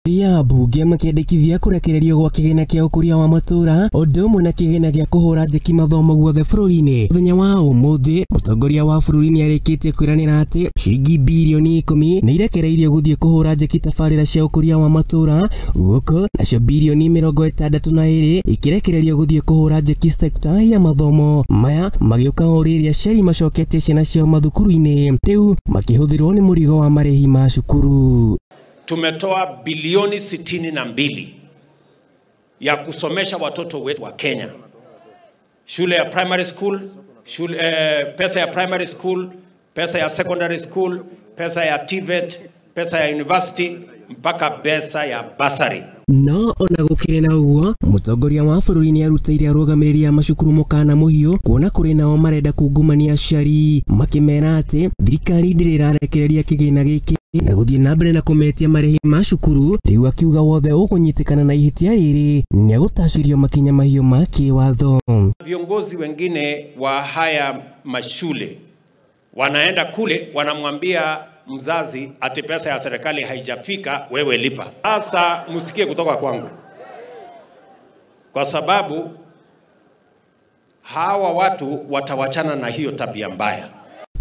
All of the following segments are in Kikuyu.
Ambunge makĩendekithia kũrekererio gwa kĩgĩna kĩa ũkũria wa matũra ũndũ ũmwe na kĩgĩna gĩa kũhũra njeki mathomo guothe bũrũri-inĩ. Mũthenya wa ũmũthĩ mũtongoria wa bũrũri nĩarĩkĩtie kwĩranĩra atĩ ciringi birioni 10 nĩ irekereirio gũthiĩ kũhũra njeki tabarĩra cia ũkũria wa matũra gũkũ nacio birioni 62 ikirekererio gũthiĩ kũhũra njeki sekta ya mathomo. Maya magĩũka o rĩrĩa aciari macoketie ciana ciao mathukuru-inĩ rĩu makĩhũthĩrwo nĩ mũrigo wa marĩhi ma cukuru. Tumetoa bilioni 62 ya kusomesha watoto wetu wa Kenya. Shule ya primary school, shule, pesa ya primary school, pesa ya secondary school, pesa ya TVET, pesa ya university, mpaka pesa ya basari. No ona gukire na uguo mutongoria wa bũrũri nĩ arutĩire arũgamĩrĩri a macukuru mũkana mũhiũ kuona kũrĩ nao marenda kungumania aciari makĩmera atĩ thirikari ndĩrĩ ĩrarekereria kĩgĩna gĩkĩ na gũthiĩ na mbere na kũmetia marĩhi ma cukuru. Rĩu akiuga wothe ũkũnyitĩkana na ihĩtia rĩrĩ nĩagũtacĩrio makinya mahiũ ma kĩwatho. Viongozi wengine wa haya mashule wanaenda kule wanamwambia mzazi ati pesa ya serikali haijafika, wewe lipa. Sasa msikie kutoka kwangu, kwa sababu hawa watu watawachana na hiyo tabia mbaya.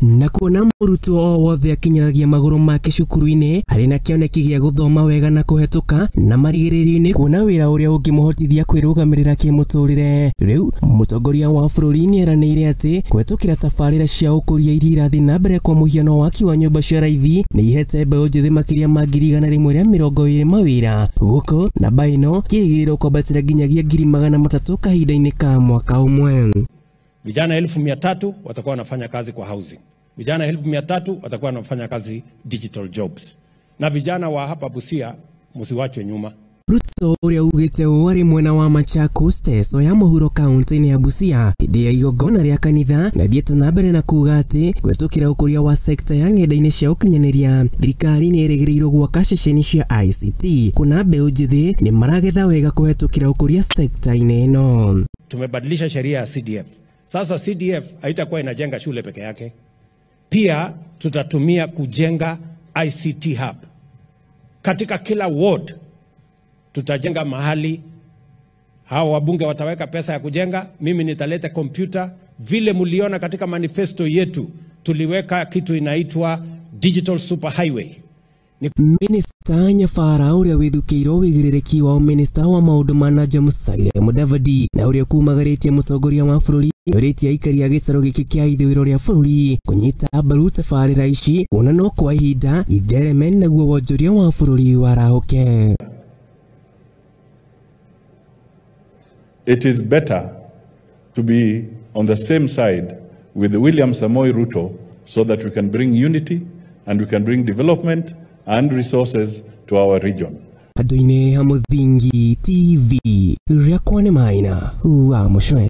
Na kuona mũrutwo o wothe akinyagia magũrũ make cukuru-inĩ arĩ na kĩoneki gĩa gũthoma wega na kũhetũka na marigĩrĩrio-inĩ kuona wĩra ũrĩa ũngĩmũhotithia kwĩrũgamĩrĩra kĩmũtũrĩre. Rĩu mũtongoria wa bũrũri nĩeranĩire atĩ kũhetũkĩra tabarĩra cia ũkũria iria irathiĩ na mbere kwa mũhiano waki wa nyũmba cia raithi nĩ ihete mbeũ njĩthĩ makĩria ma 120,000 mawĩra gũkũ namba ĩno kĩrĩgĩrĩrwo kwambatĩra nginyagia 300,000 kahinda-inĩ ka mwaka ũmwe. Vijana 300,000 watakuwa wanafanya kazi kwa housing. Vijana 300,000 watakuwa wanafanya kazi digital jobs. Na vijana wa hapa Busia msiwachwe nyuma. Ruto ũrĩa ugĩte ũũ arĩ mwena wa Machakos Teso ya mũhuro kaunti-inĩ ya Busia hĩndĩ ya igongona rĩa kanitha na thiĩte na mbere na kuuga atĩ kũhetũkĩra ũkũria wa sekta ya ng'enda-inĩ cia ũkinyanĩria thirikari nĩ ĩrĩgĩrĩirwo gwaka ceceni cia ICT kuna mbeũ njĩthĩ nĩ maragetha wega kũhetũkĩra ũkũria sekta-inĩ ĩno. Tumebadilisha sheria ya CDF. Sasa CDF haitakuwa inajenga shule peke yake. Pia tutatumia kujenga ICT hub. Katika kila ward tutajenga mahali hao wabunge wataweka pesa ya kujenga, mimi nitaleta kompyuta. Vile mliona katika manifesto yetu tuliweka kitu inaitwa digital super highway. Minista Nyabara ũrĩa wĩthukĩirwo wĩigĩrĩrĩki wa minista wa maũndũ ma na nja Musalia Mudavadi na ũrĩa kumagarĩtie mũtongoria wa bũrũri nĩorĩtie aikari a gĩtarũ gĩkĩ kĩa ithũĩro rĩa bũrũri kũnyita mbaru tabarĩra ici kuona no kwa ihinda ithereme naguo wonjoria wa bũrũri warahũke. It is better to be on the same side with William Samoei Ruto so that we can bring unity and we can bring development and resources to our region. Andũ-inĩ ha Mũthingi TV rĩakwa nĩ Maina wa Mũcwe.